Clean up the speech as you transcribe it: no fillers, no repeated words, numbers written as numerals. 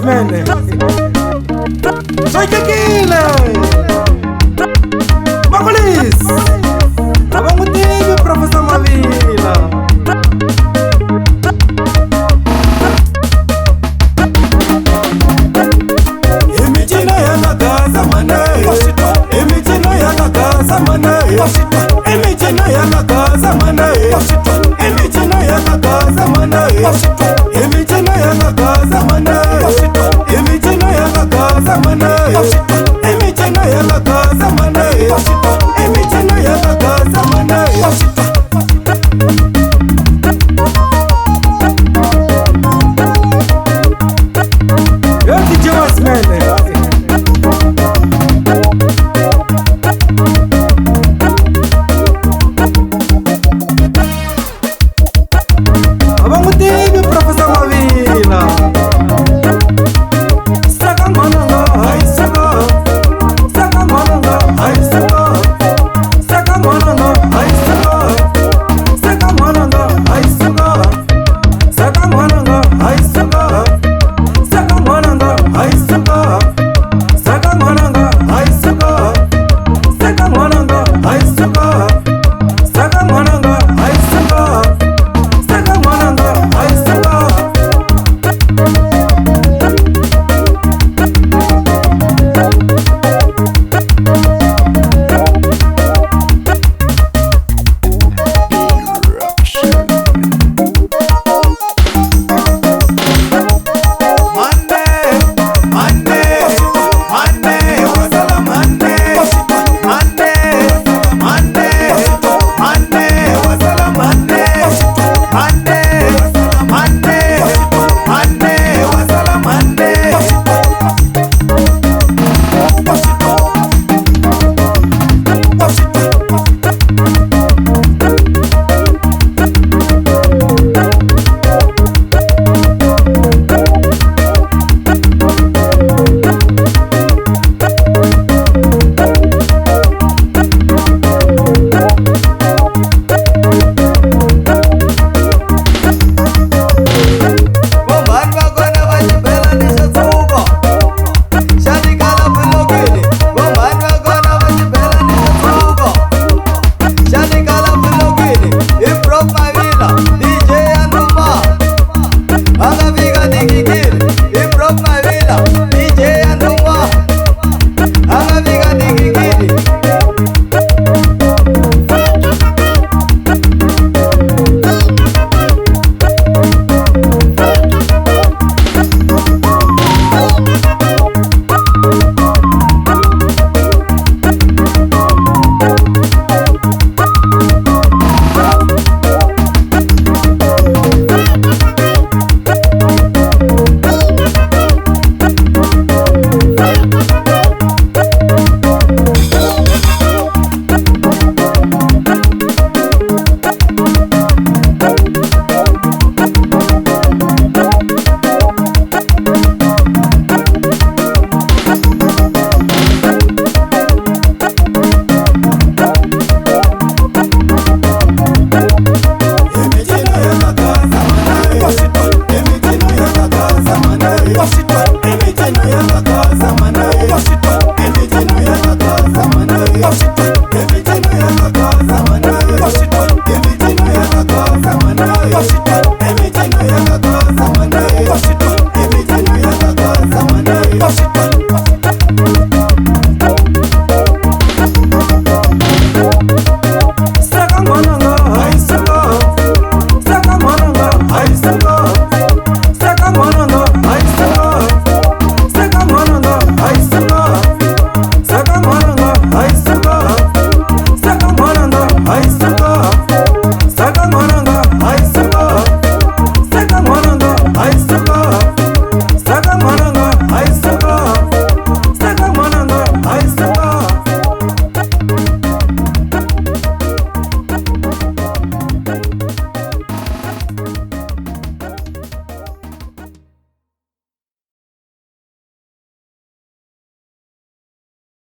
Wiseman. Swekekile. Makulis. A va n'wi tivi Professor Mavila. Hi micino ya la Gaza mane. Hi micino ya la Gaza mane. Hi micino ya la Gaza mane. Hi micino ya la Gaza mane. Hi micino ya la Gaza mane. Hi micino ya la Gaza mane. Hi micino ya la Gaza mane. Hi micino ya la Gaza mane. Yo DJ Wiseman. A va n'wi tivi Professor Mavila. Saka n'wananga hayi suka. Saka n'wananga hayi suka. Saka n'wananga hayi suka. Saka n'wananga hayi suka. Saka n'wananga hayi suka. Saka n'wananga hayi suka. Saka n'wananga hayi suka. Saka n'wananga hayi suka. Saka n'wananga hayi suka. Saka n'wananga hayi suka. Mande, mande, mande, wasala mande, mande, mande, mande, wasala mande, mande, mande, mande, wasala mande. Vomhani va kona va xibela ni xitshuko xa tikala bulokini. Vomhani va kona va xibela ni xitshuko xa tikala bulokini. Hi Prof Mavila, DJ ya Numa a nga fika tikikile. Hi Prof Mavila, DJ ya Numa a nga fika tikikile.